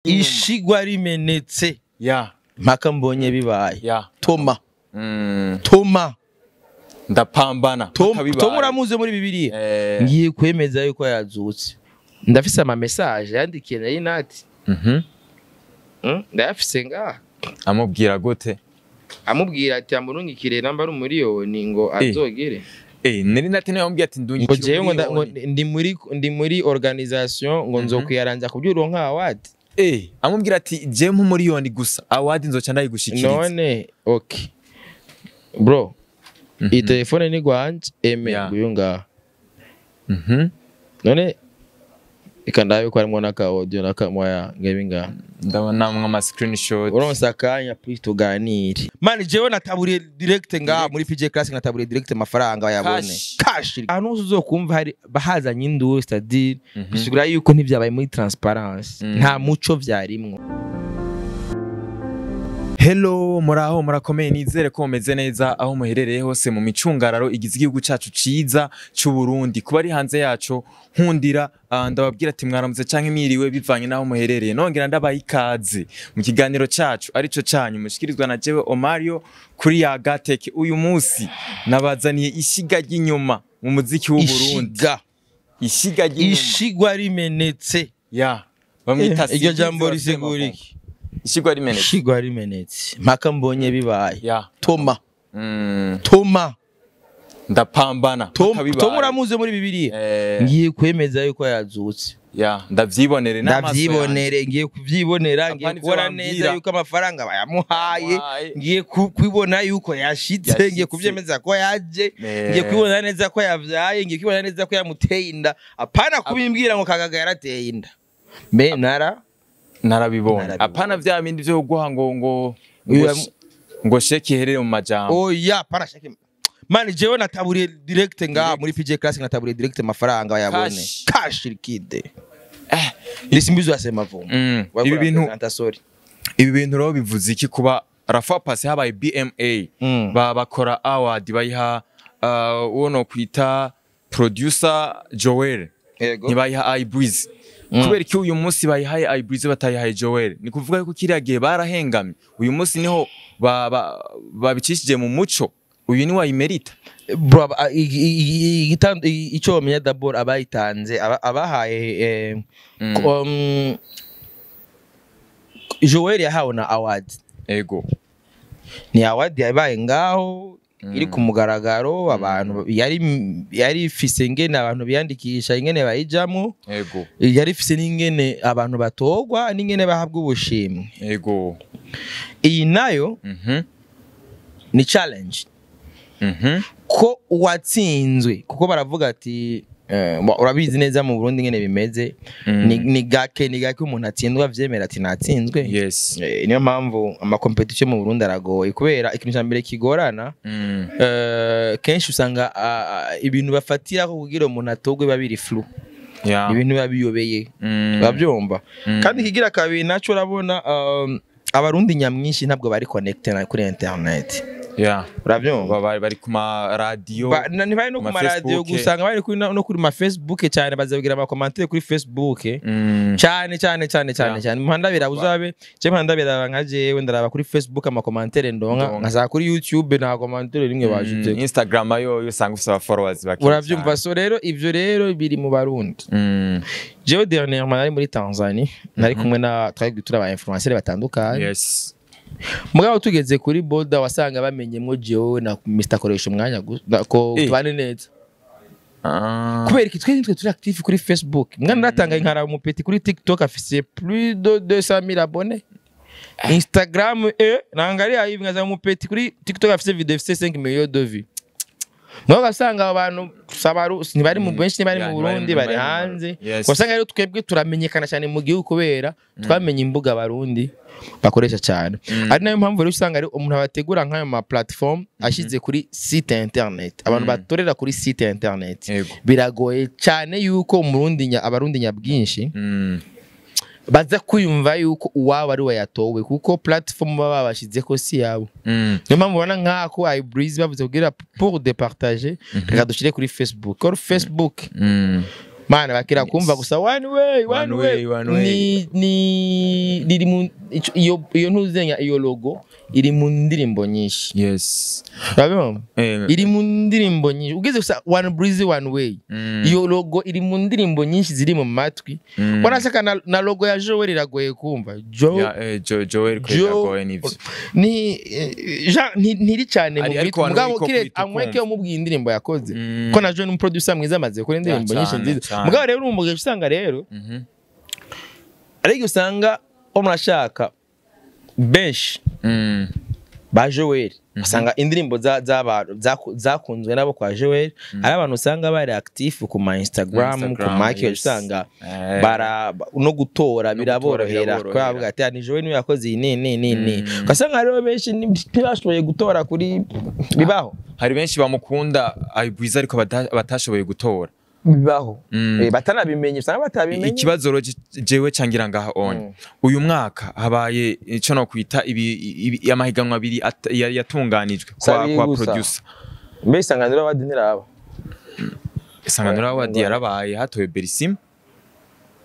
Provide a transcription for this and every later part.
Ishigwa rimenetse ya mpaka mbonye bibaye. Ya. Toma. Toma. Ndapambana. Tom. Mpaka bibaye. Tom uramuze muri Bibiliya. Eh. Ngiye kwemeza yuko yazutse. Ndafise ama message yandikiye na Inati. Ndayafise ngaha. Amubwira gute? Amubwira ati amurungikire namba ari umuriyoni ngo azogere. Eh, nari nati niwe yamubwiye ati Ngo ndungikire jewe ngo umuriyoni. ndi muri organisation ngo nzokwiyaranza kubyuronka award. Eh, amubwira ati je nk'umuriyoni gusa award nzoca ndayigushikiriza. None okay. Bro, iyi telefone ni gwanje eme nguyu ngaha. None reka ndabe ko harimwo n'aka audio n'akamwaya ngebi ngaha. Ndabona mwe ama screenshot. Uronse akanya, please tuganire. Man, jewe nataburiye direct ngaha muri PJ Classic, nataburiye direct amafaranga bayabone. Cash. Cash. Ahantu hose uzokumva hari bahazanye induru, c'est-à-dire bisigura yuko ntivyabaye muri transparence. Nta muco vyarimwo. Hello, muraho, murakomeye, nizere ko mumeze neza aho muherereye hose mu micungararo igize igihugu cacu ciza c'u Burundi. Kuba ari hanze yaco, nkundira ndababwira ati mwaramutse canke mwiriwe bivanye naho muherereye. Nongera ndabaha ikaze mu kiganiro cacu arico canyu mushikirizwa na jewe Omario kuri ya Gateke. Uyu munsi nabazaniye ishiga ry'inyuma mu muziki w'u Burundi. Ishiga. Ishiga ry'inyuma. Ishigwa rimenetse. Ya. Bamwita Iryo jambo Simbizi wa risigura Semagongo. iki? Ishigwa rimenetse. Ishigwa rimenetse. Mpaka mbonye bibaye. Ya. Toma. Toma. Ndapambana. Tom, mpaka bibaye. Tom uramuze muri Bibiliya. Eh. Ngiye kwemeza yuko yazutse. Ya, ndavyibonere n'amaso yanjye. Ndavyibonere, ngiye kuvyibonera, ngiye Apana ivyo kubona bambwira. neza yuko amafaranga bayamuhaye. Bayamuhaye. Ngiye kubibona yuko yashitse, Yashitse. ngiye kuvyemeza ko yaje, Eh. ngiye kubibona neza ko yavyaye, ngiye kubibona neza ko yamuteye inda. Apana kubimbwira ngo Kagaga yarateye inda. Me nara Narabibonye. Narabibonye. Apana vya bindi vyo guha ngo Uyu ngo sheki iherere mu majambo. Oya, pana shaki. Man, jewe nataburiye direct ngaha muri PJ Classic, nataburiye direct amafaranga bayabone. Cash. Cash liquide. Eh. Lisimbizo yasema vuba. Ibi bintu Sorry. Ibi bintu rero bivuze iki kuba Rafa Pass habaye BMA ba bakora award bayiha uwo no kwita producer Joel, ntibayiha iBreeze? Kubera iki uyu munsi bayihaye iBreeze batayihaye Joel? Ni kuvuga yuko kiriya gihe barahengamye, uyu munsi niho babicishije mu muco, uyu ni wayimerita? Bro, icyo bamenya d'abord, abayitanze, abahaye Joel yahawe na award. Ni award yabaye ngaho iri ku mugaragaro, abantu yari ifise ingene abantu biyandikisha, ingene bayijamwo, yari ifise n'ingene abantu batorwa n'ingene bahabwa ubushimwe. Iyi nayo ni challenge ko uwatsinzwe, kuko baravuga ati bo, urabizi neza mu Burundi ingene bimeze, ni gake umuntu atsindwa avyemera ati natsinzwe. Niyo mpamvu ama competition mu Burundi aragoye, kubera ikintu cya mbere kigorana, kenshi usanga ibintu bafatiraho kugira umuntu atogwe biba biri flou, ibintu biba biyobeye, urabyumva? Kandi ikigira kabiri naco, urabona Abarundi nyamwinshi ntabwo bari connected na kuri internet, urabyumva? Bari ku ma radio. Ntibari no ku ma maradiyo Facebook. Gusa bari no kuri ma Facebook cyane, bazabwira ama commentaire kuri Facebook cyane cyane cyane cyane cyane. Mpanda uzabe je mpanda biraba nka jewe ndaraba kuri Facebook ama commentaire ndonka, Ndonka. nkaza kuri YouTube nta commentaire rimwe bashyize. Instagram yo usanga ufise aba followers bake. Urabyumva? So rero ivyo rero biri mu Barundi. Jewe dernièrement nari muri Tanzania, nari kumwe na twari turi aba influenceurs batandukanye. Mugabo tugeze kuri border, wasanga bamenyemwo jewe na Mr Koresha umwanya ko tubane neza. Kubera iki? Twe nitwe turi active kuri Facebook. Mwana natangaye nkaraba umupeti kuri TikTok afise plus de 200 000 abonnés, Instagram naangalia hivi ngaza umupeti kuri TikTok afise video ifise 5 millions de vues. Mugabo ugasanga abantu sabaru ntibari mu benshi ntibari Yeah, mu ntibari Burundi, bari ntibari hanze. Wasanga rero twebwe turamenyekana cyane mu gihugu kubera twamenye imbuga Abarundi bakoresha cyane, ari nayo mpamvu rero usanga ari umuntu abategura nk'ayo ma platform ashyize kuri site internet, abantu batorera kuri site internet. Biragoye cyane yuko umurundi Abarundi nyabwinshi baza kwiyumva yuko uwabo ari we yatowe, kuko platform baba babashize ko si yabo. Niyo mpamvu ubona nk'ako iBreeze bavuze kugira pour départager, reka dushyire kuri Facebook or Facebook. Mana bakira kumva gusa one way, one way, one way. Ni riri mu iyo ntuzenya, iyo logo iri mu ndirimbo nyinshi. Yes. Urabibona? Iri mu ndirimbo nyinshi. Ugeze gusa One Breezy One Way. Iyo logo iri mu ndirimbo nyinshi ziri mu matwi. Wanashaka na logo ya Joel iragoye kumva. Joel kwiragoye nivyo. Ni ntiri cyane mu mitwe. Mugabo kire amweke umubwiye indirimbo yakoze. Ko na Joel umuproducer mwiza amaze gukora indirimbo nyinshi nziza. Mugabo rero urumva usanga rero ariko usanga omurashaka benshi ba Joel usanga indirimbo zakunzwe nabo kwa Joel ari abantu usanga bari active ku ma Instagram, ku ma usanga bara no gutora biraborohera kwavuga ati ni Joel niwe yakoze iyi ni ugasanga rero benshi ntibashoboye gutora kuri bibaho. Hari benshi bamukunda Ibreezy ariko batashoboye gutora bibaho. Batanabimenye usanga batabimenye. Ikibazo rero jewe cangira ngaha on uyu mwaka habaye ico no kwita ibi amahiganwa abiri yatunganijwe kwa producer. Mbe Isanganiro Award ntiraba. Isanganiro Award yarabaye hatowe Berisima.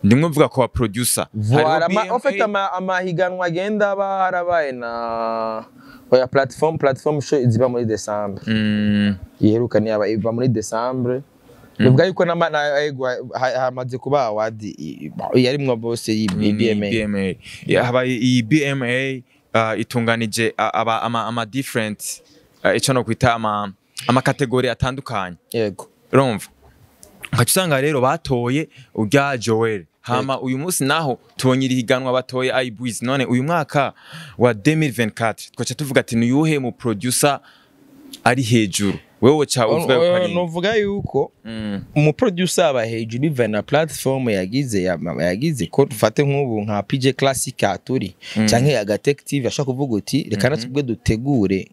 Ndimwe mvuga kwa producer. Voilà, en fait amahiganwa agenda harabaye na oya platform show iziba muri December. Iheruka ni aba iba muri December. Bivuga yuko hamaze kuba award yarimwo bose BMA. Habaye iyi BMA itunganije ama different ico no kwita ama category atandukanye. Yego. Urumva? Ugaca rero batoye urya Joel. Hama uyu munsi naho tubonye irihiganwa batoye Ibreezy. None uyu mwaka wa 2024 twaca tuvuga ati ni yuhe mu producer ari hejuru? Wewe cha uvuga yuko ari novuga yuko umu producer aba hejuru biva na platform yagize ko dufate nk'ubu nka PJ Classic aturi canke Agatec TV ashaka kuvuga uti reka natwe dutegure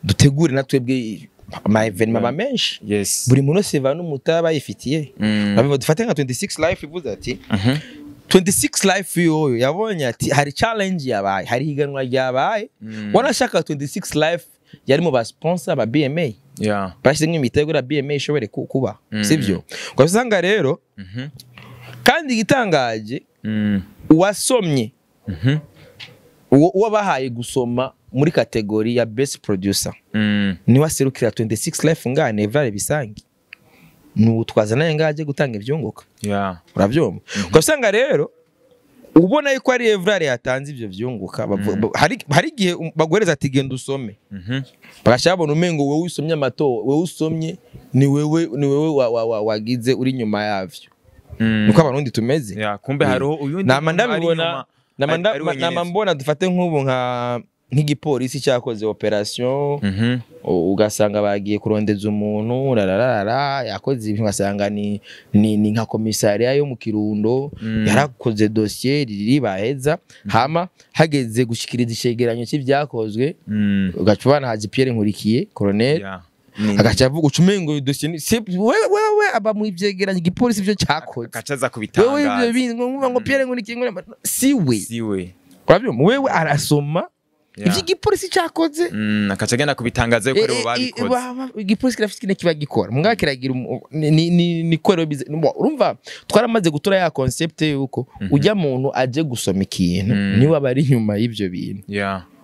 dutegure natwebwe ama evenement ba menshi. Yes. Buri muntu wese va n'umutaba yifitiye. Dufate nka 26 Life ivuze ati 26 Life yoyo yabonye ati hari challenge yabaye, hari higanwa ryabaye. Wanashaka 26 Life yari mu ba sponsor ba BMA. Yeah. Bashize nk'imitego ya BMA ishobore kuba. Sivyo? Ugasanga rero kandi igitangaje uwasomye uwo bahaye gusoma muri kategori ya best producer ni waserukira 26 Life ngane Evrard Bisangi n'utwaza naye ngaje gutanga ivyunguka. Yeah. Uravyumva? Ugasanga rero ubona yuko ari Evrard yatanze ivyo vyunguka hari igihe bagwereza ati genda usome bagashabona umengo wewe usomye amato wewe usomye ni wewe wagize uri nyuma yavyo. Nuko abarundi tumeze. Yeah, kumbe hariho uyundi nama ndabibona nama mbona dufate nk'ubu nka nk'igipolisi cyakoze operation ugasanga bagiye kurondeza umuntu rararara yakoze ibintu ugasanga ni nka komisariya yo mu Kirundo yarakoze dossier riri baheza hama hageze gushikiriza ishegeranyo cy'ibyakozwe ugaca ubana Haji Pierre Nkurikiye colonel agaca avuga ucumengo dossier wewe aba mu ivyegeranyo igipolisi ivyo cyakoze agaca kubitangaza wewe ivyo bintu ngo Pierre Nkurikiye siwe urabyumva wewe arasoma ivyo igipolisi cyakoze akaca agenda kubitangaza yuko aribo babikoze. Igipolisi kirafite ikintu kiba gikora mugabo kiragira ni ko urumva twaramaze gutora ya concept yuko ujya muntu aje gusoma ikintu niwe aba ari nyuma y'ivyo bintu.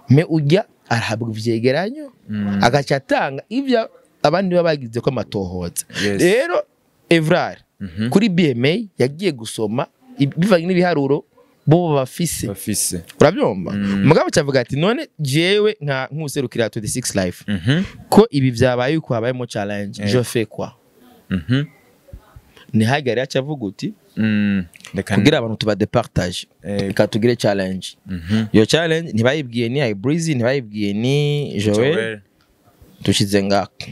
Me ujya arahabwa ivyegeranyo agaca atanga ivyo abandi baba bagize ko amatohoza. Rero Evrard kuri BMA yagiye gusoma bivanye n'ibiharuro bo bafise. Urabyumva? Mugabo cyavuga ati none jewe nka nkuserukira 26 Life ko ibi byabaye uko habayemo challenge je fais quoi? Ni hagari acavuga uti kugira abantu tuba départage reka tugire challenge. Iyo challenge ntibayibwiye ni Ibreezy ntibayibwiye ni Joel dushize ngako.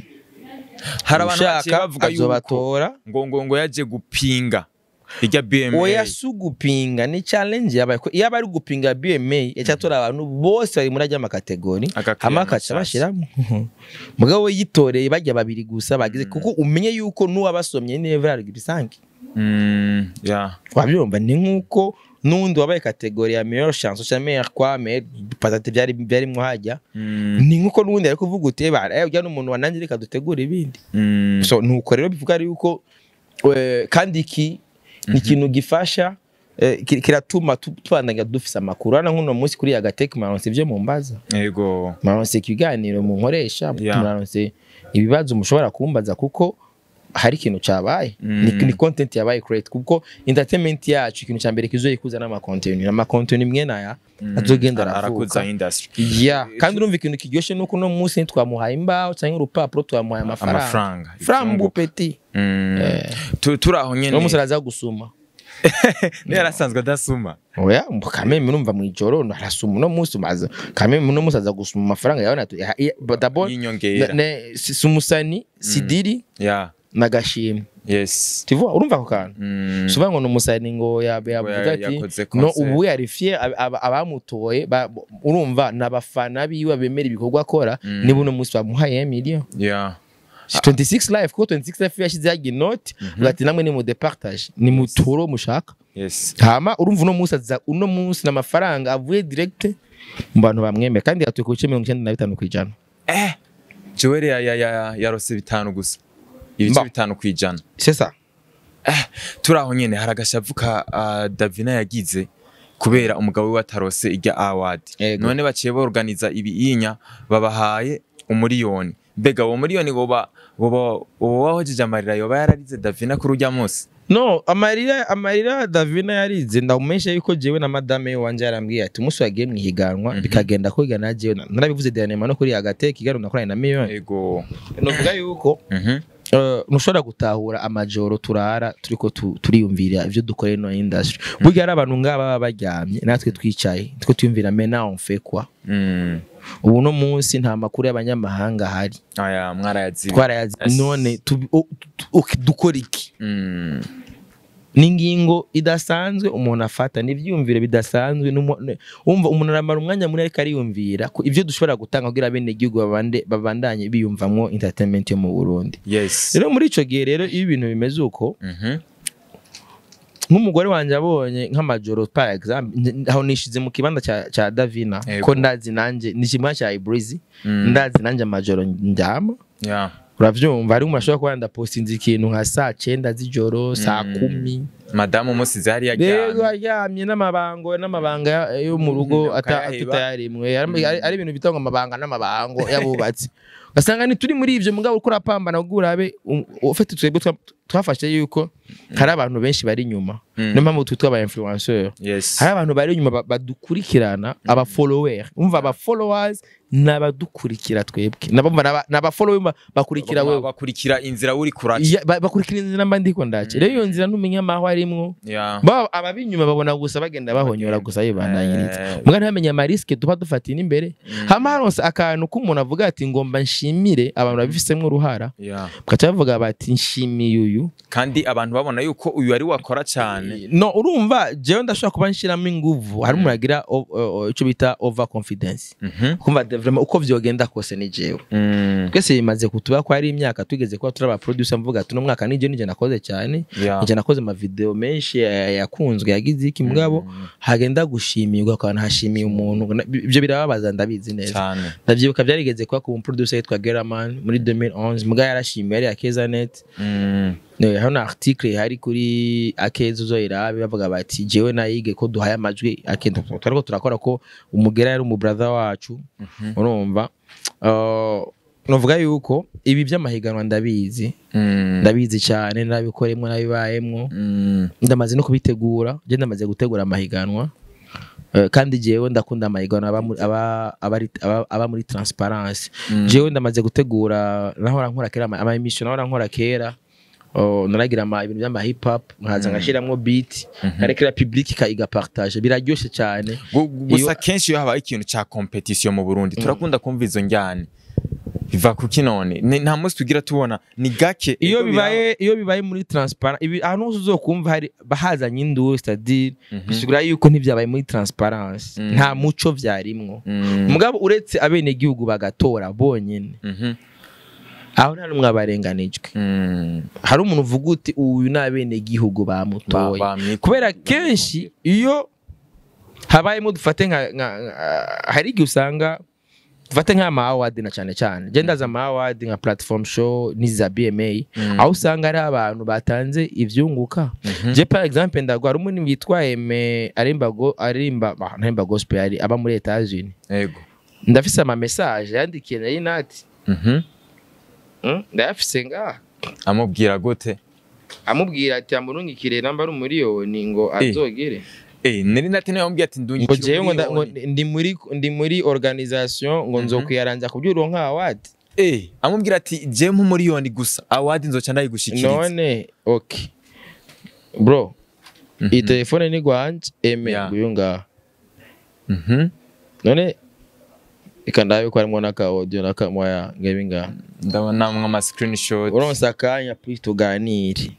Hari abantu baciye bavuga yuko ngo yaje gupinga ijya BMA. Oya sugupinga ni challenge yabaye ko yaba ari gupinga BMA yacatora abantu bose bari muri ajya amakategori amakaca bashiramo mugabo yitoreye bajya babiri gusa bagize kuko umenye yuko nuwabasomye ni Evrard Bisangi. Yeah. Wabyumva ni nkuko nundi wabaye kategori ya meilleure chanson cha meilleur quoi mais patate byari mwajya ni nkuko nundi ari kuvuga uti bara ujya n'umuntu wananje reka dutegura ibindi. So nuko rero bivuga ari yuko Kandi iki ni ikintu gifasha, kiratuma tubandanya dufise amakuru. Hano nk'uno munsi kuri Yagatech muraronse ivyo mumbaza, muraronse ikiganiro munkoresha, muraronse ibibazo mushobora kumbaza kuko hari ikintu cabaye. Ni content yabaye create, kuko entertainment yacu ikintu ca mbere kizoyikuza n'ama content, ama content imwe naya azogenda arakuza aravuka industry. Yeah, kandi urumva ikintu kiryoshe nuko uno munsi ntitwamuhaye imbaho canke urupapuro, twamuhaye amafaranga. Amafaranga. Frambu petit. Turi aho nyene. Uno munsi araza gusuma. Niyo yarasanzwe adasuma. Oya, kameme urumva mw'ijoro arasuma. Uno munsi umaze kameme, uno munsi aza gusuma amafaranga yawe d'abord y'inyongera. Si umusani sidiri nagashimwe. Tu vois, urumva ako kantu? Suvuga ngo ni umusani ngo yavuze ati yakoze no concert. Ubu yarifiye abamutoye urumva n'abafana biwe bemera ibikorwa akora, niba uno munsi bamuhaye million. 26 life, kuko 26 life yashize yagiye inoti ati namwe ni mu départage, ni muturo mushaka. Hama urumva uno munsi aza uno munsi n'amafaranga avuye direct mu bantu bamwemera, kandi yatuye ku bice 95%. Joel ya yarose 5 gusa, ibice 5%. C'est ça. Turi aho nyene, hari agashavu ka Davina yagize kubera umugabo we atarose irya award. None baciye borganiza ibiinya, babahaye 1 miliyoni. Mbega uwo miliyoni woba wahojeje amarira yoba yararize Davina kuri urya munsi? No, amarira Davina yarize, ndamumesha yuko jewe na madame wanje yarambwiye ati umunsi wagiye mwihiganwa bikagenda kwiga na jewe narabivuze dernièrement no kuri Agateka kiganiro nakoranye na Million. Novuga yuko ntushobora gutahura amajoro turara turiko turiyumvira ivyo dukoreye no industry. Burya hari abantu ngaba baba baryamye, natwe twicaye two tuyumvira, maintenant on fait quoi? Ubu no munsi nta makuru y'abanyamahanga ahari. Aya mwarayazibe. Twarayazi. None dukora iki? Ni ingingo idasanzwe umuntu afata, n'ivyiyumviro bidasanzwe, wumva umuntu aramara umwanya munini ariko ariyumvira ko ivyo dushobora gutanga kugira bene igihugu babandanye biyumvamwo entertainment yo mu Burundi. Rero muri ico gihe rero, iyo ibintu bimeze uko, nk'umugore wanje abonye nk'amajoro, par exemple, aho nishize mu kibanza ca Davina, ko ndazi nanje ni kimwe cya Ibreezy, ndazi nanje amajoro ndyama. Uravyumva, hari umuntu ashobora kuba ndapostinze ikintu nka saa 9 z'ijoro, saa 10. Madamu umusize hariya Rero aryamye. Aryamye n'amabango n'amabanga yo mu rugo Ukayaheba. Atutayarimwe ari ibintu bita ngo amabanga n'amabango y'abubatsi, ugasanga ntituri muri ivyo, mugabo uriko urapambana kugira urabe ufite. Twebwe twafashe yuko hari abantu benshi bari inyuma, niyo mpamvu twitwa aba influenceur. Hari abantu bari inyuma badukurikirana, aba follower. Umva, aba followers n'abadukurikira twebwe, nabo n'aba follower bakurikira wewe. Bakurikira inzira uri kuraca. Bakurikira inzira mba ndiko ndaca. Rero iyo nzira ntumenya amaho arimwo. Ba ababinyuma babona gusa bagenda bahonyora gusa bibandanyiriza, muga ntibamenye ama risques tuba dufatira imbere. Hama haronse akantu k'umuntu avuga ati ngomba nshimire abantu babifisemwo uruhara, bagaca bavuga bati nshimiye uyu. Kandi abantu babona yuko uyu ari wakora cyane. No, urumva jewe ndashobora kuba nshiramo inguvu, hari umuntu agira ico bita over confidence, kumva vraiment uko vyogenda kose ni jewe. Twese bimaze kutuba ko ari imyaka tugeze kuba turi aba producer, mvuga ati uno mwaka nije nakoze cyane, nije nakoze ama video menshi yakunzwe, yagize iki, mugabo hagenda gushimirwa ukabona hashimiye umuntu. Ibyo birababaza, ndabizi neza. Cyane. Ndavyibuka byarigeze kuba ku producer yitwa Geraman muri 2011, muga yarashimiye yari Akeza net. Hano article ihari kuri Akeza uzoyirabe, bavuga bati jewe nayige ko duhaye amajwi Akeza, twariko turakora ko umugera yari umu brother wacu. Urumva, novuga yuko ibi by'amahiganwa ndabizi, ndabizi cyane, nabikoremwo, nabibayemwo, ndamaze no kubitegura. Je ndamaze gutegura amahiganwa. Kandi jewe ndakunda amahiganwa aba muri transparence. Jewe ndamaze gutegura, nahora nkora kera ama emission, nahora nkora kera. Oh, naragira ama ibintu by'ama hip hop, nkaza ngashiramwo beat, nkarekera public igapartage, biraryoshe cyane. Gusa kenshi iyo habaye ikintu ca competition mu Burundi turakunda kumva izo njyane. Biva kuki none? Nta munsi tugira tubona, ni gake. Iyo ego. Bibaye, iyo bibaye muri transparent, ibi ahantu hose uzokumva hari bahazanye induru, c'est-à-dire bisigura yuko ntivyabaye muri transparence, nta muco vyarimwo. Mugabo uretse abenegihugu bagatora bonyene, aho nta n'umwe abarenganijwe. Hari umuntu uvuga uti uyu ni abenegihugu bamutoye, kubera kenshi iyo habayemo, dufate nka hari igihe usanga Dufate nk'ama award na cyane cyane je ndaza ama award nka platform show n'iza BMA, aho usanga ari abantu batanze ivyunguka. Je par exemple ndagwa hari umuntu witwa Aime arimba go arimba bah, ntarimba gospel, ari aba muri Etats-Unis. Ndafise ama message yandikiye Nelly Nat. Ndayafise ngaha. Amubwira gute? Amubwira ati amurungikire namba ari umuriyoni ngo azogere. Nelly Nat niwe yamubwiye ati Ngo ndungikire jewe ngo ngo umuriyoni. ndi muri organisation ngo nzokwiyaranza kubyo uronka award. Amubwira ati je nk'umuriyoni gusa, award nzoca ndayigushikiriza. None okay bro, iyi telefone ni gwanje eme nguyu ngaha. None reka ndabe ko harimwo n'aka audio n'akamwaya ngebi ngaha. Ndabona mwe ama screenshot. Uronse akanya please tuganire.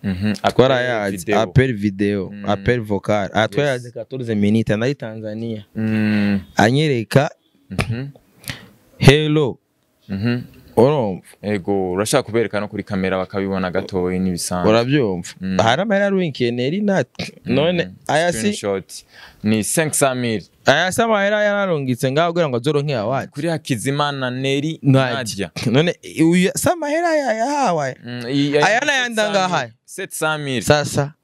Appel Twarayazi video. Appel video, appel vocal. Aha twarayazi 14 minutes nari Tanzania, anyereka hello. Urumva? Ego, urashaka kubereka no kuri kamera bakabibona gatoyi n'ibisanzwe. Urabyumva? Hari amahera arungikiye Nelly Nat. None aya si Screenshot ni 500,000. Aya si amahera yararungitse ngaho kugira ngo azoronke award? Kuri Hakizimana Nelly Nadia. None uyu si amahera yahawe? Aya n'ayandi angahe? 700,000. Sasa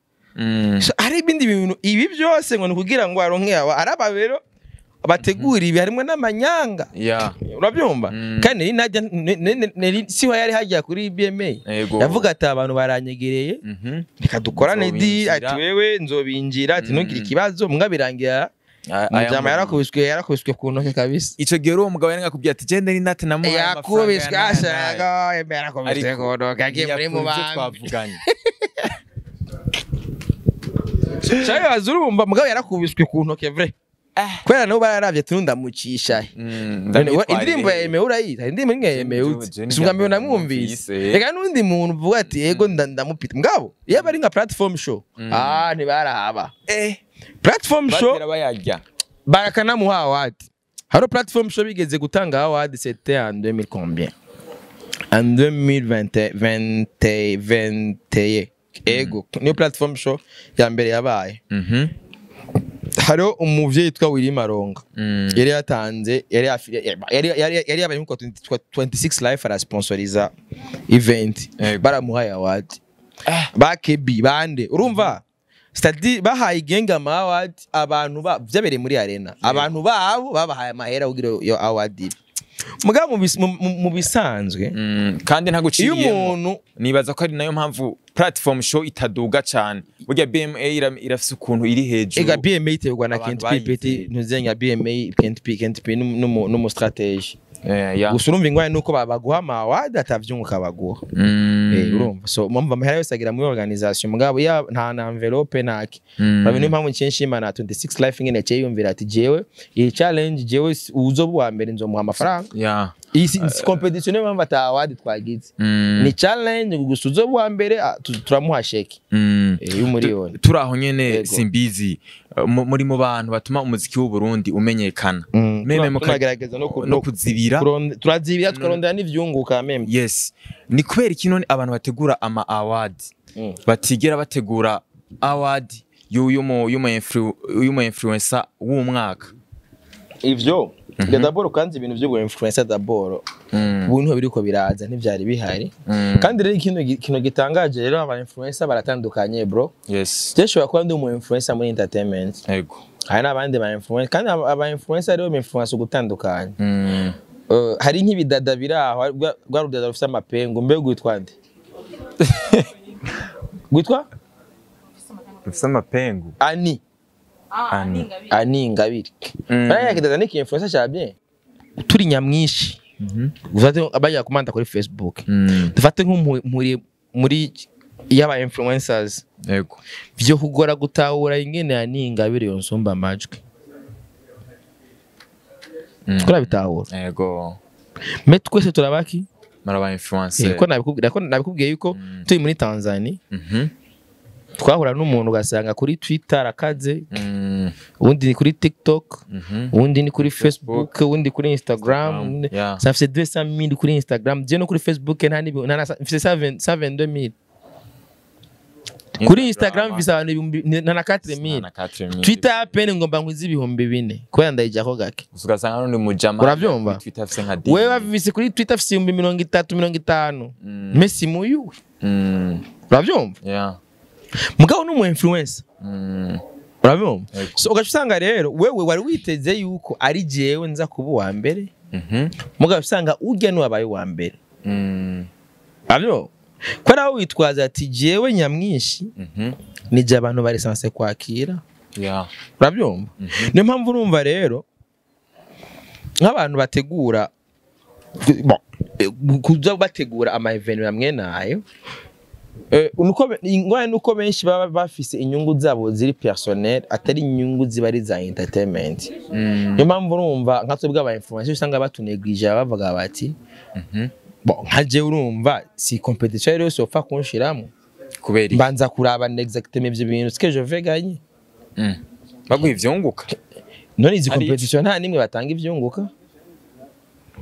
So, hari ibindi bintu, ibi byose ngo ni ukugira ngo aronke awa araba rero bategura ibi harimo n'amanyanga. Urabyumva? Kandi Nelly Nadia Nelly siho yari hajya kuri BMA. Yavuga ati abantu baranyegereye, reka dukorane di. Nzobinjira. Ati wewe nzobinjira, ati ntugire ikibazo, mwabirangira mujama yarakubiswe ku ntoke kabisa. Ico gihe uwo mugabo yari akubwiye ati je Nelly Nat namuhaye amafaranga Yakubiswe ya n'aya ashaka n'aya. yarakubiswe Ariko ku ntoke agiye muri ntiyakora ivyo mubambi. twavuganye. Shabibaza, urumva mugabo yarakubiswe ku ntoke vrai, kubera nabo bararavye tundamucisha. None indirimbo ya Aime urayizi? Hari indirimbo imwe ya Aime uzi? Je Si ubwa mbere ni namwumvise. namwumvise. Reka n'undi muntu uvuga ati yego ndamupita mugabo iyo aba ari nka platform show, ah, ntibarahaba platform show. Batera bayarya. Barakanamuha award. Haro platform show bigeze gutanga award, c'était en 2000 combien, en 2020 20 21. Ego, niyo platform show ya mbere yabaye. Hariho umuvyeyi yitwa Willy Maronga. Yari yatanze, yari yabaye nko 26 life arasponsoriza event. Baramuhaye award ba KB bande, urumva? C'est-à-dire bahaye igenga ama award abantu ba vyabereye muri arena, abantu babo babahaye amahera kugira iyo award ibe. Mugabo mu bisanzwe Kandi iyo ntaguciriyemo, umuntu nibaza ko ari nayo mpamvu platform show itaduga cane. Burya BMA irafise ukuntu iri hejuru. Ega BMA iterwa na Abantu Kent P bayizeye. Petit ntuzenya BMA, Kent P, Kent P n'umu strategy. Gusa urumva ingwani nuko baguha ama award atavyunguka baguha. Urumva, so mpamvu amahera yose agira muri organisation, mugabo ya nta na envelope ntaki. Urabona, niyo mpamvu nciye nshima na 26 life ingene yaciye yumvira ati jewe iyi challenge, jewe uzoba uwa mbere nzomuha amafaranga. Iyi si competition, niyo mpamvu ata award twagize. Ni challenge gusa, uzoba uwa mbere, ah, turamuha sheki y'umuriyoni. Turi aho nyene. Simbizi, muri mu bantu batuma umuziki w'u Burundi umenyekana. Meme Tunagerageza no no kuzibira. Turazibira tukarondera n'ivyunguka meme. Yes, ni kubera iki none abantu bategura ama award batigera bategura award y'umu influencer w'umwaka? Ivyo mm d'abord kandi ibintu vyo influencer d'abord ubu niho biriko biraza, ntivyari bihari. Kandi rero ikintu gitangaje rero, aba influencer baratandukanye bro. Je nshobora kuba ndi umu influencer muri entertainment, hari n'abandi ba influencer, kandi aba influencer rero influence ugutandukanye. Hari nk'ibidada biri aho, rwa rudada rufise amapengu, mbega witwa nde? Witwa Rufise amapengu? Ani. Ani. Ani Ingabire. Bariya kidada ni influencer cya bien, turi nyamwinshi. Ufate abajya kumanda kuri Facebook, dufate nk'uri muri y'aba influencers, vyo kugora gutahura ingene Ani Ingabire yonsumba amajwi. Turabitahura? Mais twese turabaki Maraba influencer. Ko nabikubwiye, ko nabikubwiye yuko turi muri Tanzania, twahura n'umuntu ugasanga kuri Twitter arakaze, uwundi ni kuri TikTok, uwundi ni kuri Facebook, uwundi kuri Instagram. Ça fait 200 000 kuri Instagram, je no kuri Facebook nta nta mfise 122 000. Kuri Instagram mfise abantu 4000. Na 4000. Twitter apene ngomba nkwize 4000 kubera ndayijako gake. Ugasanga n'undi mujama. Uravyumva? Twitter afise nka Wewe bafise kuri Twitter afise 30,000 50. Messi muyu. Uravyumva? Yeah. Mugabo n'umu influencer. Uravyumva? So ugasanga rero wewe wari witeze yuko ari jewe nza kuba uwa mbere. Mugabo usanga urya ni wabaye uwa mbere. Uravyumva? Kubera witwaza ati jewe nyamwinshi nije abantu bari sanse kwakira. Yeah. Urabyumva? Niyo mpamvu urumva rero nk'abantu bategura kuza bategura ama event amwe nayo ingorane nuko benshi baba bafise inyungu zabo ziri personnel atari inyungu ziba ari za entertainment. Niyo mpamvu urumva nka twebwe aba influencers usanga batuneglige bavuga bati bon nka jewe urumva si competition rero sopfa kunshiramo kubera mbanza kuraba exactement ivyo bintu ce que je vais gagner. Baguha ivyunguka none izi competition nta nimwe batanga ivyunguka,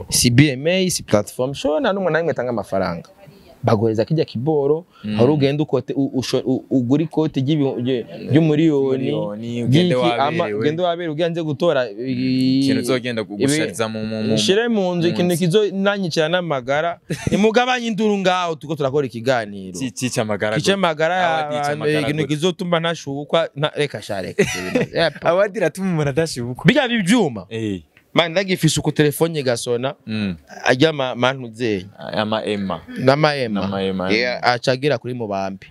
si BMA si platform show nta numwe namwe atanga amafaranga, baguhereza kijya kiboro hari ugenda ukote ugura ikote ry'umuriyoni ugende waberewe ugenze gutora ikintu uzogenda gushariza mu shire mu nzu ikintu kizo nanyicira n'amagara nimugabanye induru ngaho tuko turakora ikiganiro cica amagara cica amagara ikintu kizotuma ntashukwa reka shareka abadi ratuma umuntu adashukwa bijya bibyuma man ndagifise uko telefone gasona ajya mantuze ama ema nama ema acagira kuri mubambi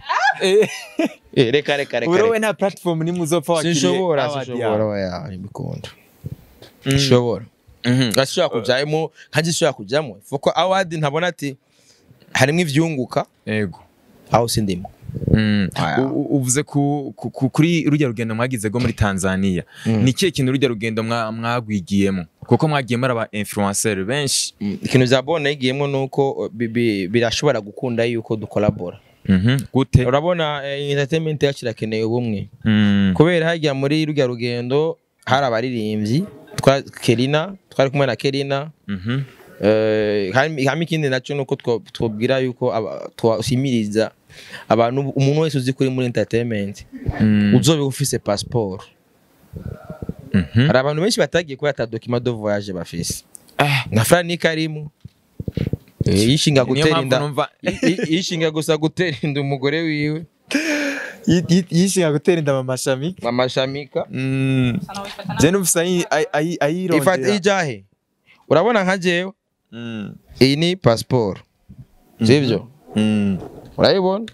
reka reka reka urowe nta platform ni muzopfa wakiriye sinshobora oya nibikunda sinshobora gashobora kujyamo kandi sinshobora kujyamo fuko award ntabona ati harimo ivyunguka yego aho sindimo. Uvuze kuri rujya rugendo mwagize go muri Tanzania, ni kihe kintu rujya rugendo mwagwigiyemo kuko mwagiye muri aba influencer benshi? Ikintu zabona yigiyemo nuko birashobora gukunda yuko dukolabora. Gute? Urabona entertainment yacu irakeneye ubumwe kubera hajya muri rujya rugendo hari abaririmbyi Kerina twari kumwe na Kerina. Hami ikindi naco nuko twobwira yuko twasimiriza abantu umuntu wese uzi kuri muri entertainment uzobe ufise passport. Hari abantu benshi batagiye kuba ata document de voyage bafise. Na Frank Karimu yishinga gutera inda, yishinga gusa gutera inda umugore wiwe, yishinga gutera inda mama Shamika, mama Shamika. Je numvise ayirondera ifata ijahe. Urabona nka jewe iyi ni passport sivyo? Urayibona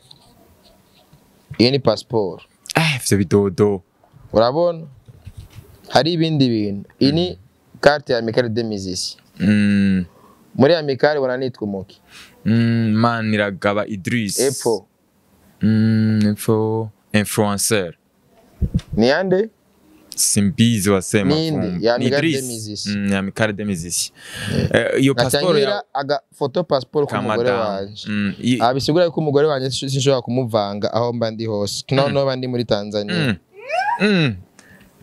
iyi ni passport. Ivyo bidodo urabona hari ibindi bintu. Iyi ni carte ya Amicale des Musiciens. Muri Amicale bona nitwa umuki Maniragaba Idris Epfo. Epfo influencer ni ande Simbizi wasema ninde ya Amicale des Musiciens. Ya Amicale des Musiciens. Iyo passport ya aga photo passport ku mugore wanje. Abisigura ko umugore wanje sinshobora kumuvanga aho mba ndi hose. No bandi muri Tanzania.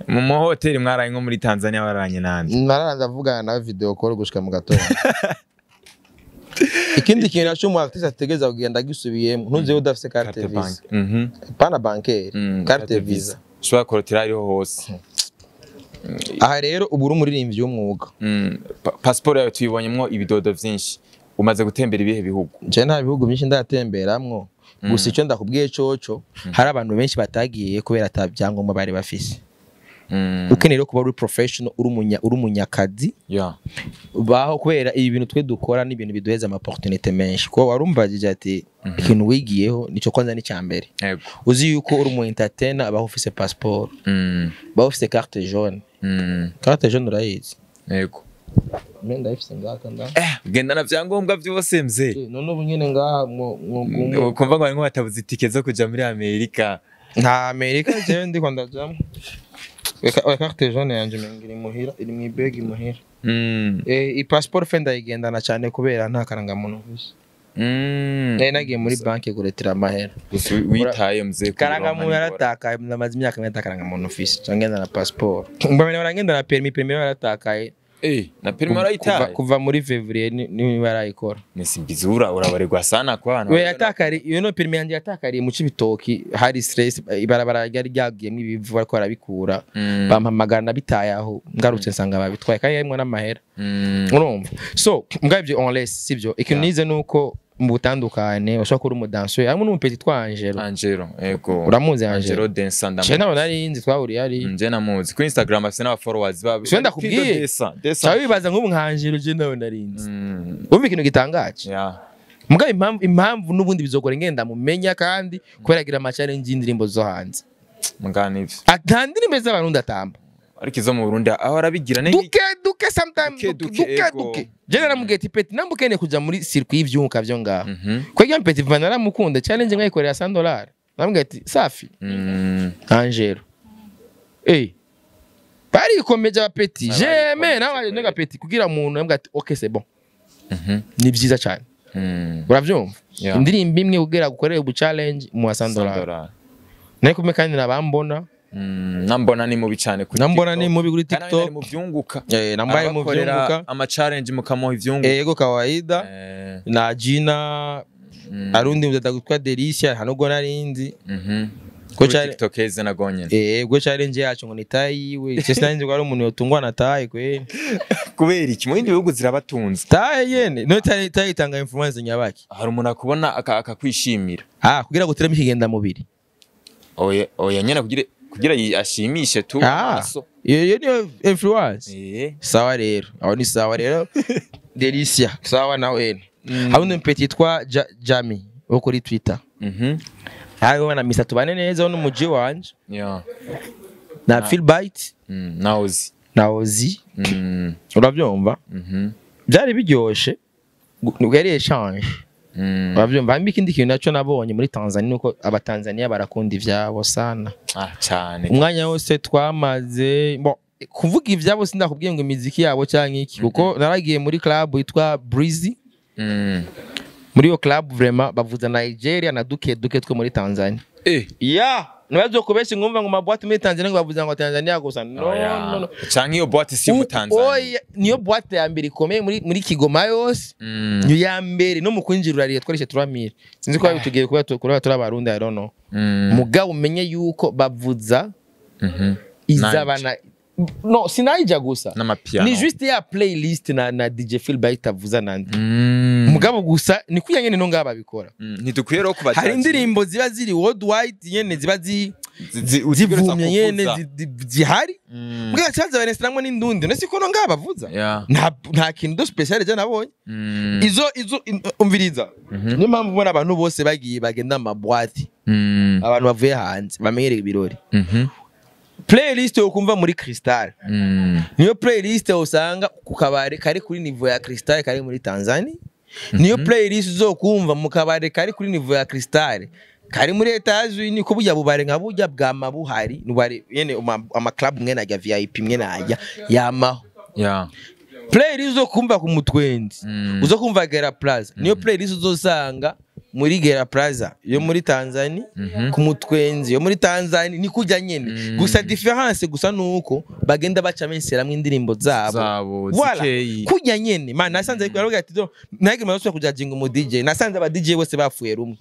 Mu hotel mwaraye nko muri Tanzania baranye nande? Nararanza avugana nawe video call gushika mu gatondo. Ikindi kintu naco mu artiste ategeza kugenda gisubiyemo ntuze udafise carte visa. Pana bancaire, carte visa. Ushobora korotira ariho hose. Aha rero ubu uri umuririmbyi w'umwuga. Passport yawe tuyibonyemwo ibidodo vyinshi. Umaze gutembera ibihe bihugu? Je nta bihugu byinshi ndatemberamwo. Gusa icyo ndakubwiye coco hari abantu benshi batagiye kubera ata byangombwa bari bafise. Ukeneye rero kuba uri professional, uri umunyakazi. Baho kubera ibi bintu twe dukora ni ibintu biduheza ama opportunité menshi. Ko warumbagije ati ikintu wigiyeho nico kwanza ni cyambere. Uzi yuko uri umu entertainer abaho ufise passport. Baho ufise carte jaune. Carte jaune urayizi? Yego. Menda ifise ngaka nda. Genda na vyangombwa byose mze. None ubu nyene ngaha mwo kumva ngo ngo batabuze itike zo kuja muri Amerika. Nta Amerika jewe ndiko ndajamwo. Reka carte jaune yanje mengira imuhira iri mu ibegi imuhira. I passport fe ndayigendana cyane kubera nta karangamuntu mfise. Nagiye muri banki kuretira amahera. Gusa witaye mze karangamuntu yaratakaye namaze imyaka myinshi karangamuntu mfise. Cyangwa ngenda na passport. Mbamene barangenda na permis yaratakaye. Na permis warayitaye? Kuva muri février ni barayikora. Nisimbizi urabaregwa sana kwa bantu. We yatakari iyo no permis yanjye yatakariye mu Cibitoki, hari stress, ibarabara ryari ryagiyemwo ibivu bariko barabikura. Bampamagara nabitaye aho, ngarutse nsanga babitwaye kandi harimwo n'amahera. Urumva, so mbwa ibyo on laisse, sibyo? Ikintu nize nuko mu butandukane ushobora kuba uri umudanseur, harimo n'umupeti twa Angelo. Angelo, ego. Uramuzi Angelo? Angelo Densa. Je ntabwo nari nzi, twahuriye hari Nje namuzi kuri Instagram, afise n'aba followers ba Siwe ndakubwiye. Desa Desa. Cyangwa bibaza nk'ubu nka Angelo, je ntabwo nari nzi. Umva ikintu gitangaje. Mugabo impamvu n'ubundi bizogora ngenda mumenya, kandi kubera agira ama challenge y'indirimbo zo hanze. Mugana ivyo. Ata ndirimbo z'Abarundi atamba. Ariko izo mu Burundi aho arabigira ne. Duke duke sometimes. Duke, duke duke, duke. ego. Duke je naramubwiye ati: "Petit, namba ukeneye kuja muri circuit y'ivyunka vyo ngaho." Kwega Petit va naramukunda, challenge nkayikorera $100, namubwiye ati: "Safi." Angelo barikomeje aba petit. Ah, J'aime barikomeje nawe kweli. nega petit kugira umuntu yambwira ati: "Okay, c'est bon." Ni byiza cyane. Uravyumva? Yeah. Indirimbo imwe kugira gukorera ubu challenge mu $100. $100. Nari kumwe kandi nabambona. Nambona ni mubi cyane kuri Nambona ni TikTok. mubi kuri Kandi nawe TikTok. ari mu vyunguka. Nambona ari mu Arabakorera vyunguka. ama challenge mukamuha ivyunguka. Yego, kawaida. Na Gina arundi mudada witwa Delicia, nta nubwo narinzi. Ko Kuri cyari TikTok eze na gonyene. Ubwo challenge yacu ngo ni taille yiwe, icyo sinari ko ari umuntu yotungwa na taille kweli. Kubera iki mu bindi bihugu zirabatunze? Taille yene no taille itanga influence nyabaki? Hari umuntu akubona akakwishimira. Ah, kugira ngo utereme ikigenda mubiri. Oya oya, nyene kugira ashimishe tu Ah, amaso. iyo niyo influence. Sawa rero, aho ni sawa rero. Delicia sawa na wene. Hari undi mpeti yitwa Jami wo kuri Twitter. Hariho na Mr Tubane neza wo n'umuji wanje. Na Philbite. Naozi. Na Ozi. Urabyumva? Byari biryoshe. Yari échange. Urabyumva? Hanyuma ikindi kintu nacyo nabonye muri Tanzania nuko Abatanzania barakunda ivyabo sana. Ah, cyane. Umwanya wose twamaze, bon, kuvuga ivyabo sindakubwiye ngo imiziki yabo cyangwa iki, kuko naragiye muri club yitwa Breezy. Muri iyo club vraiment bavuza Nigeria na duke duke two muri Tanzania. Ya nibazo kubesha ngumva ngo ma boîte muri Tanzania ngo bavuza ngo Tanzania gusa, no. Oya. No, no. Canke iyo boîte si mu Tanzania? Oya, niyo boîte ya mbere ikomeye muri Kigoma yose. Niyo ya mbere no mu kwinjira urariye, twarishe 3000, sinzi ko babitugiye kuba kuba turi Abarundi, I don't know. Mugabo umenye yuko bavuza izabana no sinayija gusa. N'amapiano. Ni juste ya playlist na DJ Philbert avuza nandi. Mugabo gusa ni kuya nyene no ngaba babikora. Ntidukwiye rero kuba Hari indirimbo ziba ziri worldwide nyene ziba zivumye nyene zihari. Mbwa cyaza bareseramwo n'indundi nese ko no ngaba bavuza. Nta kintu de spécial je nabonye. Izo umviriza, niyo mpamvu ubona abantu bose bagiye bagenda mu ma boîte, abantu bavuye hanze bamenyereye ibirori, playlist yo kumva muri Crystal niyo playlist usanga ku kabare kari kuri niveau ya Crystal kari muri Tanzania, niyo playlist uzokumva mu kabare kari kuri niveau ya Crystal kari muri Etats-Unis, ko burya bubare nka burya bwama buhari nubare nyene ama club mwene ajya VIP mwene ajya yamaho. Playlist uzokumva ku Mutwenzi, uzokumva Gera Plaza, niyo playlist uzosanga muri Gera Plaza yo muri Tanzania, ku Mutwenzi yo muri Tanzania, ni kujya nyene. Gusa différence gusa nuko bagenda baca benseramwo indirimbo zabo. Zabo. Voilà. Zikeyi. Kujya nyene man nasanze ariko aravuga ati: "Nage maze kujajinga umu DJ, nasanze aba DJ bose bapfuye rumwe."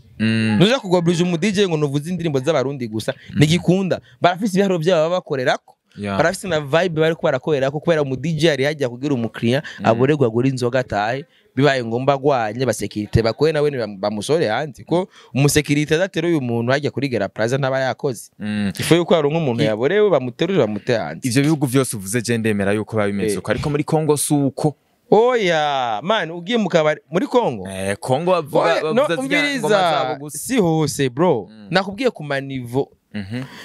Nuja kugobirije umu DJ ngo nuvuze indirimbo z'Abarundi gusa nigikunda, barafise ibiharuro byabo baba bakorerako. Barafise na vibe bariko barakorerako, kubera umu DJ yari hajya kugira umukiriya aborerwa agura inzoga atahe, bibaye ngombwa agwanye basekirite bakoye nawe bamusore hanze, ko umusekirite adateruye umuntu hajya kuri Gera Plaza ntaba yakoze. Ifu yuko hari umuntu yaborewe bamuteruje bamute hanze. Ivyo bihugu vyose uvuze je ndemera yuko biba bimeze uko, ariko muri Kongo si uko. Oya man, ugiye mu kabari muri Kongo. Kongo bavuga Oya, no, bavuza zirya ngoma zabo umviriza, gusa. Si hose bro. Nakubwiye ku ma niveau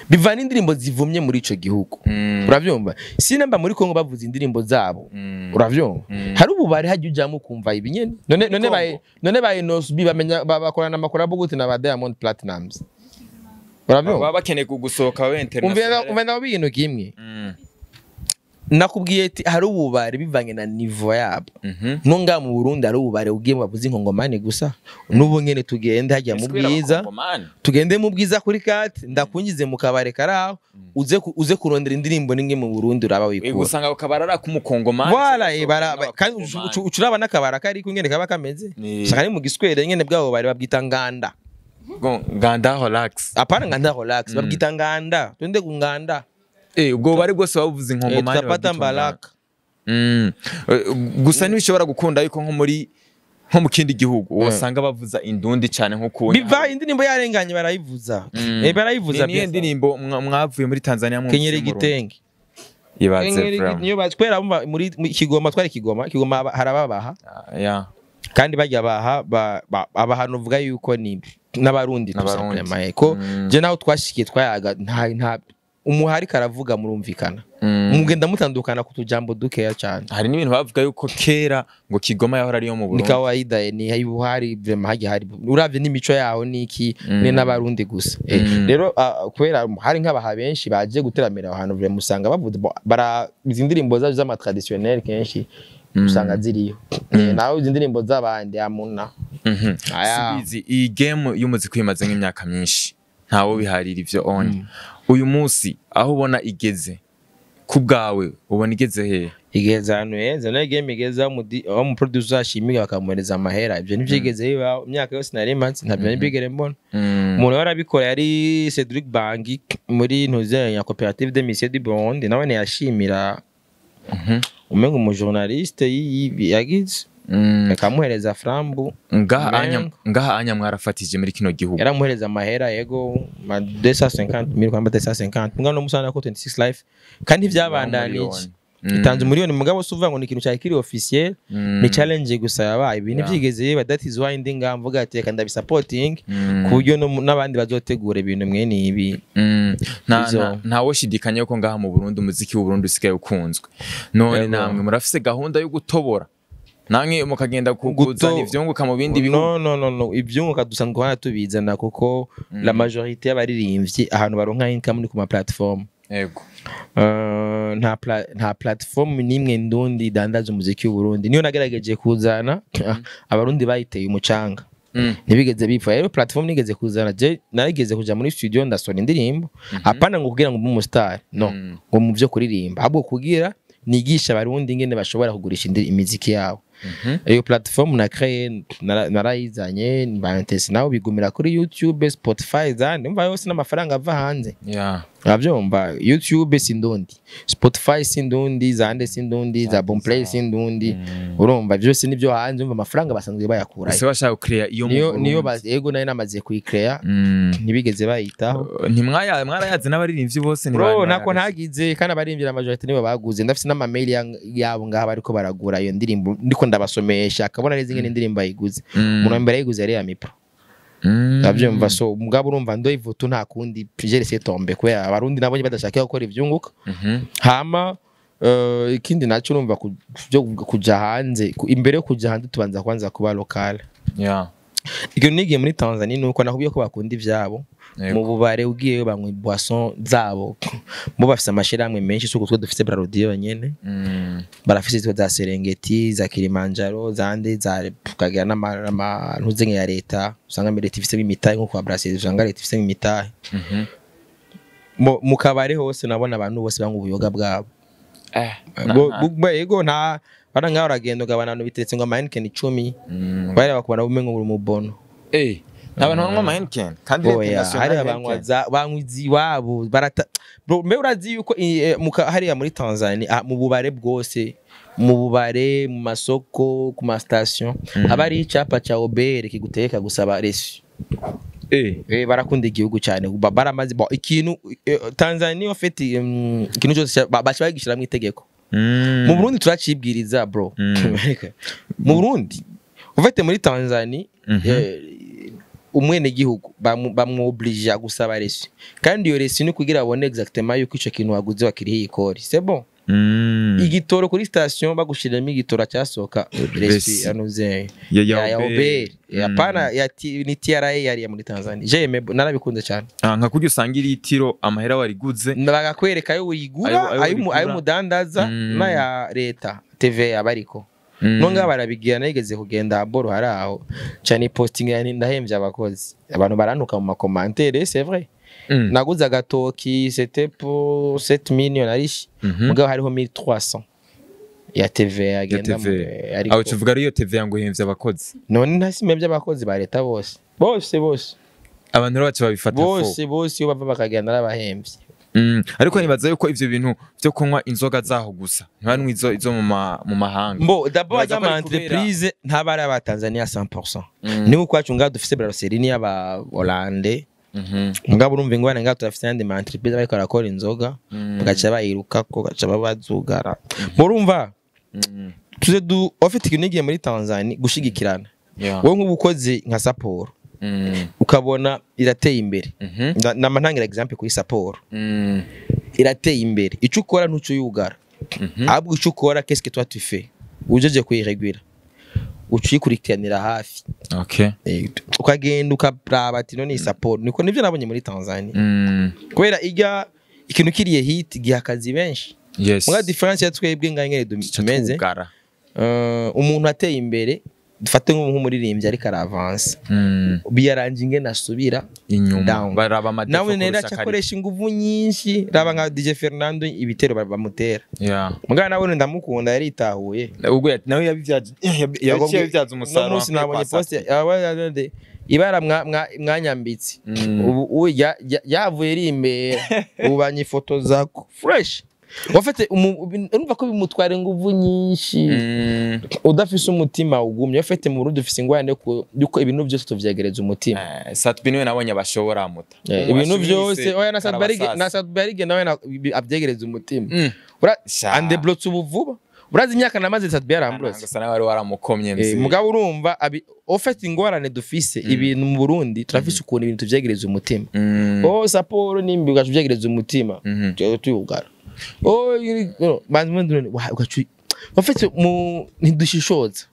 bivana indirimbo zivumye muri ico gihugu. Uravyumva? Sinamba muri Kongo bavuza indirimbo zabo. Uravyumva? Hari ububari hajya ujamo ukumva ibi nyene. None Kongo? Baye none baye Nosbi bamenya bakorana amakuru gute na ba Diamond Platnumz? Uravyumva? Baba bakeneye kugusohoka babe Umvira international. umva, ndaho ibintu kimwe. Nakubwiye ati hari ububare bivanye na niveau yabo. No ngaha mu Burundi hari ububare ugiye mu bavuza inkongomani gusa. N'ubu nyene tugende hajya mu Bwiza, tugende mu Bwiza kuri kati, ndakungize mu kabare karaho, uze kurondera indirimbo nimwe mu Burundi uraba wikura. Usanga ukabara ari akumukongomani. Voilà, kandi ucuraba n'akabara kari kungene kaba kameze. Usanga ari mu giswere nyene bwabo bari babwita nganda. Nganda relax. Apana nganda relax, babwita nganda. Twende ku nganda. Ubwo bari bwose bavuze inkongomani tutapata mbalaka. Gusa ntibishobora gukunda yuko nko mu kindi gihugu usanga bavuza indundi cyane nko kunya. Biva indirimbo yarenganye barayivuza. Barayivuza. Ni indirimbo mwavuye muri Tanzania mu Kenyere Gitenge. Ibaze from. Niyo batwera muri Kigoma, twari Kigoma harababaha. Yeah. Kandi bajya baha abahantu uvuga yuko ni n'abarundi tusaplema ko je naho twashikiye twayaga nta umuhari karavuga murumvikana. Mugenda mutandukana ku tujambo dukeya cyane. Hari n'ibintu bavuga yuko kera ngo Kigoma yahora ariyo mu Burundi. Ni kawaida ni hari vraiment hagiye hari uravye n'imico yaho niki ne n'abarundi gusa. Rero kubera hari nk'abaha benshi baje guteramira ahantu vraiment usanga bavuze bara izi ndirimbo zaje z'ama traditionnel kenshi usanga ziriyo. Nawe izi ndirimbo z'abandi amuna. Subizi iyi game y'umuziki imaze nk'imyaka myinshi. Ntawo biharira ivyo onye. Uyu munsi aho ubona igeze ku bwawe ubona igeze he? Igeze ahantu heza. Nayo game igeze aho mu producer ashimiga bakamuhereza amahera. Ibyo ntivyigeze biba imyaka yose nari maze ntabyo nibigere mbona. Umuntu warabikora yari Cedric Bangi muri ntuze ya Coopérative des Missions du Burundi, nawe yashimira umengo umu journaliste yagize akamuhereza frambu. Ngaha anya mwarafatije muri kino gihugu. Yaramuhereza amahera yego ma 250,000 kwamba 250 mugano musana ko 26 life kandi vyabandanije itanze miliyoni mugabo suvuga ngo ni ikintu cyari kiri officiel, ni challenge gusa yabaye ibintu byigeze biba. That is why ndi ngamvuga ati reka ndabisupporting ku buryo n'abandi bazotegura ibintu mwene ibi. Nta woshidikanya ko ngaha mu Burundi umuziki w'u Burundi usigaye ukunzwe. None namwe murafise gahunda yo gutobora nange mukagenda kuguzana ivyunguka mu bindi bihugu? No ivyunguka dusanzwe hana tubizana kuko la majorité y'abaririmbyi ahantu baronka income ni ku ma platform. Yego. Nta platform nimwe ndundi idandaza umuziki w'u Burundi. Niyo nagerageje kuzana abarundi bayiteye umucanga. Ntibigeze bipfa. Rero platform nigeze kuzana je narigeze kuja muri studio ndasora indirimbo. Apana ngo kugira ngo mbe umustar. No, ngo mu byo kuririmba. Ahubwo kugira nigisha abarundi ingene bashobora kugurisha imiziki yabo. Iyo platform na créé narayizanye mbantes nawe bigumira kuri YouTube, Spotify zandi umva yose n'amafaranga ava hanze. Uravyumva YouTube sindundi, Spotify sindundi, zande sindundi, za Boomplay sindundi. Urumva byose nivyo hanze umva amafaranga basanzwe bayakura. Ese bashaka kucrea iyo mu niyo yego nayo namaze kuyicrea ntibigeze bayitaho. Ntimwaya mwarayaze n'abaririmbyi bose ni bro nako ntagize kandi abaririmbyi majority nibo baguze. Ndafise n'ama mail yabo ngaha bariko baragura iyo ndirimbo ndiko ndabasomesha akabona neza ingene indirimbo ayiguze. Umuntu wa mbere ayiguze yari ya Mipro. Ndavyumva so mugabo urumva ndo ivutu nta kundi je laisse tomber kubera abarundi nabonye badashaka gukora ivyunguka. Hama ikindi naco urumva byo kuja hanze imbere yo kuja hanze tubanza kwanza kuba local. Ikintu nigiye muri Tanzania nuko nakubwiye ko bakunda ivyabo. Mu bubare ugiyeyo banywa boisson zabo. Bo bafise amashirahamwe menshi suko twe dufise Brarudi yonyene. Barafise izo za Serengeti, za Kilimanjaro, zande za tukagira n'amantuzenye ya leta. Usanga mbere leta ifise imitahe nko kwa Brasserie usanga leta ifise imitahe. Mu kabare hose nabona abantu bose banywa ubuyoga bwabo. Yego nta bana ngaho uragenda ugabana abantu bitetse ngo ama Heineken 10 bari bakubona umengo uri mubono. Abantu banywa ama Heineken kandi international banywa iwabo barata bro mbe urazi yuko hariya muri Tanzania mu bubare bwose mu bubare mu masoko ku ma station abari icapa ca OBR kiguteka gusaba reçu. Barakunda igihugu cyane baramaze ikintu Tanzania ofite ikintu cyose baca mu itegeko. Mu Burundi turacibwiriza bro. Mu Burundi ufite muri Tanzania umwene gihugu bamwoblija gusaba reçu kandi iyo reçu ni kugira abone exactement yuko ico kintu waguze wakiriye ikori. C'est bon. Igitoro kuri station bagushiramo igitoro cyasohoka reçu anuze ya OBR, apana ya ni TRA yari muri Tanzania. J'aime, narabikunze cyane. Nka kurya usanga iritiro amahera wariguze bagakwereka ayo uyigura, ayo mudandaza n'aya leta TVA bariko. Nonga barabigira, nigeze kugenda boro hari aho cyane posting yani ndahemvye abakozi, abantu barantuka mu ma commentaires, c'est vrai. Naguze agatoki c'était pour 7 millions arishi, mugabo hariho 1300 ya TVA agenda. Ariko aho tuvuga ariyo TVA ngo ihemvye abakozi. None ntasimevye abakozi ba leta bose bose bose, abantu bacu babifata bose bose iyo bava bakagenda arabahemvye. Ariko nibaza yuko ivyo bintu byo kunywa inzoga zaho gusa ntibanwe izo mu mahanga. Mbo d'abord ama entreprise ntabari aba Tanzania 100%. Ni uko kwacu ngaho dufise brasserie ni aba Hollande. Mugabo urumva ingwane ngaho turafise yandi ma entreprise bariko barakora inzoga bagaca bayiruka ko gaca babazugara. Murumva tuze du ofite ikintu muri Tanzania gushigikirana. Wowe nk'ubukozi nka Sapporo ukabona irateye imbere, nama ntangira example kuri Sapporo irateye imbere, ico ukora ntuco yugara, ahubwo ico ukora qu'est-ce que toi tu fais, ujeje kuyiregwira ucikurikiranira hafi. Okay, ukagenda ukaraba ati none Sapporo niko nivyo nabonye muri Tanzania. Kubera ijya ikintu kiriye hit giha akazi benshi. Yes. Muga difference ya twebwe ngangere tumeze umuntu ateye imbere dufate nk'umuririmbyi ariko aravansa biyaranje ingene asubira inyuma baraba amadefo nawe nera akoresha inguvu nyinshi, raba nka DJ Fernando ibitero bamutera. Mugana nawe ndamukunda yaritahuye ubwo nawe yabivyaje yabivyaza umusaruro. No nabonye post ibara mwanyambitse ubu yavuye iri imbere ubu banyifoto zako fresh. Wafate urumva ko bimutwara inguvu nyinshi udafise umutima ugumye. Wafate mu Burundi ufise ingwane yuko ibintu byose tuvyegereza umutima. Satbi niwe nabonye bashobora muta ibintu byose. Oya na Satbi na Satbi nawe avyegereza umutima. Ura andeblotse ubu vuba urazi imyaka namaze Satbi yaramblotse gusa nawe wari waramukomye mzi. Mugabo urumva ofete ingorane dufise ibintu mu Burundi turafise ukuntu ibintu tuvyegereza umutima. Oh Sapporo nimbi ugacuvyegereza umutima tuyugara. Oh no manzi ugacu ofete mu ntidushishoza.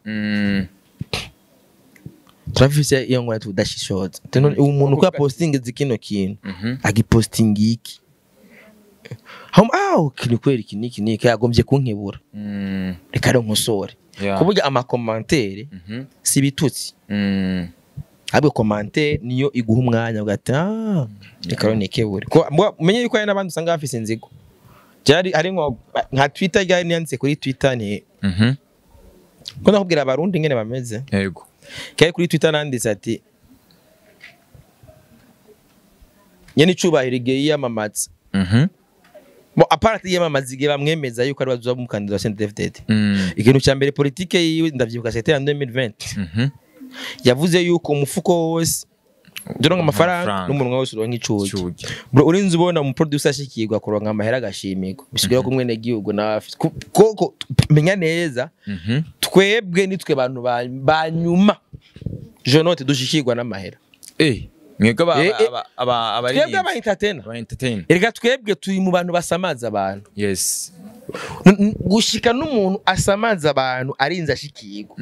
Turafise iyo ngorane tudashishoza. None umuntu ko posting zikino kintu agiposting iki kini kweri iki niki yagombye kunkebura reka rero nkosore. Kuburya ama commentaire si bitutsi ahubwo commentaire niyo iguha umwanya ugata reka rero nikebure. Ko umenye yuko hari n'abandi usanga bafise inzigo. Jari ari nka Twitter gari niyanditse kuri Twitter ni ko nakubwira abarundi ngene bameze. Yego. Kari kuri Twitter nanditse ati nyene icubahiro igihe yiyamamaza. Bo aparati yiyamamaza igihe bamwemeza yuko ari bazoba umukandida wa CNDD-FDD. Ikintu cya mbere politike yiwe ndavyibuka c'était en 2020. Yavuze yuko umufuko wose uronka amafaranga n'umunwa wose uronka icuki. Bro urinze ubona umu producer ashikirwa kuronka amahera agashimirwa bisigaye ko mwene gihugu na koko menya neza twebwe nitwe bantu ba nyuma je note dushikirwa n'amahera. Mwebwe aba twebwe aba entertainer. Erega twebwe turi mu bantu basamaza abantu. Yes. Gushika n'umuntu asamaza abantu arinze ashikirwa.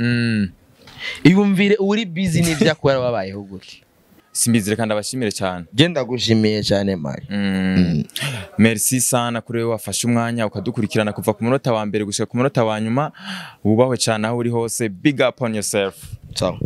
Iyumvire uri busy n'ivyo akora wabayeho gute. Simbizi kandi abashimire cyane. Genda gushimiye cyane mari. Merci sana kuri wewe wafashe umwanya ukadukurikirana kuva ku munota wa mbere gushika ku munota wa nyuma. Wubahwe cyane aho uri hose. Big up on yourself. Ciao.